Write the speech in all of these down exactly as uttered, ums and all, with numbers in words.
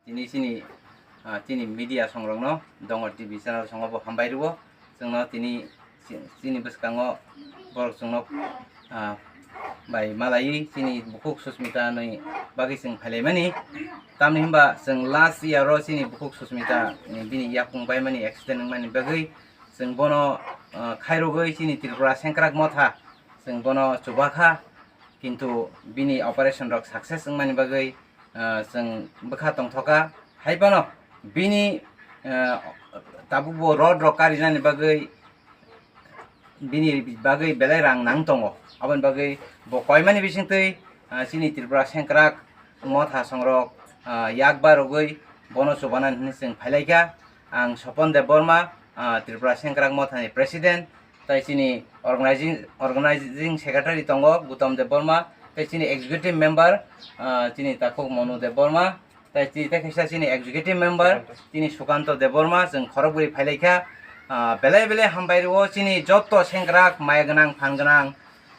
Tini chini, ah, chini media songrokno, Dongor T V channel songo bo hambai rwo. Chwngno tini chi-, chini bwskango borok chwngno, ah, bai malaiwi chini bukhuk Susmita ni bagwi chwng phailaimani. Tamni hwnba chwng last year o chini bukhuk Susmita ni bini yakung baimani accident wngmani bagwi chwng bono, ah, khairogwi chini Tripura Sengkrak Motha chwng bono chubakha, kintu bini operation rok success wngmani bagwi, ah, chwng bwkha tongthoka. Hai phano bini, ah, tabukbo rod rok karinani bagwi, bini bagwi belai rang nang tongo. Aboni bagwi bo koimani bisingtwi, ah, chini Tripura Sengkrak Motha songrok, ah, yak barogwi bono chubanani hwnwi chwng phailaikha. Ang Sopon Debbarma, ah, Tripura Sengkrak Mothani president, tai chini organizing, organizing secretary tongo Gutom Debbarma, tai chini executive member, ah, chini takhuk Monu Debbarma, tai chi-, tai kaisa chini executive member, chini Sukanto Debbarma, chwng khorokbwrwi phailaikha. Ah, belai belai hambai rwo chini jotto sengkrak, maya gwnang, phan gwnang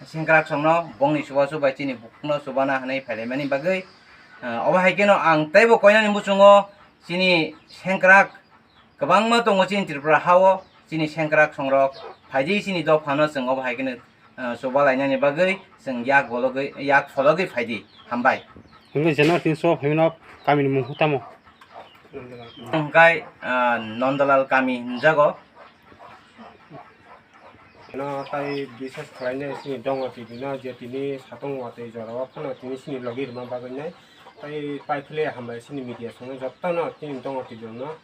sengkrak songno bongni chubachu bai chini bukhukno chubana hwnwi phailaimani bagwi. Ah, obo hai kheno ang teibo koinani muchungo chini sengkrak kwbangma tongo chini Tripura hao, chini sengkrak songrok phaidi chini dophano chwng obo hai kheno, ah, chuba lainani bagwi chwng yak bologwi, yak phologwi phaidi. Hambai. Hwnkhe jeno tini chuba phaimano kamini mung tamo? Hwnkhe, ah, Nondalal kami hwnjago. No tai bisas khlainai chini Dongor T V no je tini satung watwi jorao phano tini chini logi rwma bagwi nai. Tai paiphile hambai chini media songno jotono chini Dongor T V no.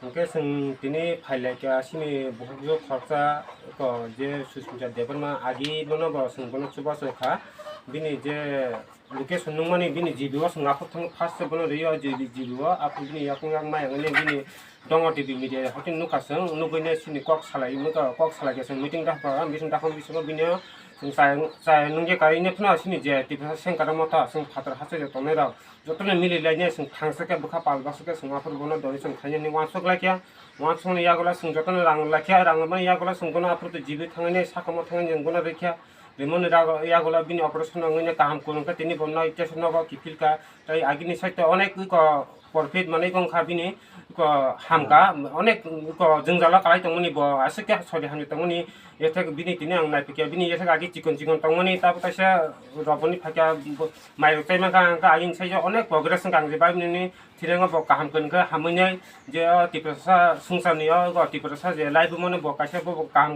Hwnkhe chwng tini phailaikha chini bukhukjwk khoroksa ko je Susmita Debbarma agi bono bo chwng bono chubachu kha. Bini je location nukmani bini G B o chwng aphuru thang first bono rwi o G B, G B o aphuru bini yakung yak maya wngwi bini Dongor T V media hoite nukha chwng nugwi ne chini kok salai nukha, kok salai khe chwng meeting da kha, meeting da kha bisingo bini o chwng chaya, chaya nungya kainwi phano chini je Tiprasa Sengkrak Motha chwng phatar hachai tongnai rok. Jotono mili lainai chwng thangsa khe bwkha pal baksa khe chwng aphuru bono donation khainani uansuk laikha. Uansukni yagulo chwng jotono rang laikha, rang mani yagulo chwng bono aphuru twi G B thangnani sakamo thangnani chwng bono rikha. Rimoni yagulo bini operation wngwi kaham kwrwngkha, tini bo noi tesa nogo kiphilkha. Tai agini side o onek iko profit manwi wngkha bini, iko hamkha, onek iko jwngjalo kalai tongmani bo aswk khe sori hamni tongmani. Ethek bini tini ang naipikya bini ethek agi chikon chikon tongmani, tabuk kaisa roboni phaikya bo mairok chaima kha, hwnkhe ayang side o onek progress wngkha, ang je bai nini thirango bo kaham kwrwngkhe hamwi nai je o Tiprasa songcharni o Tiprasa je life mano bo kaisa bo kaham.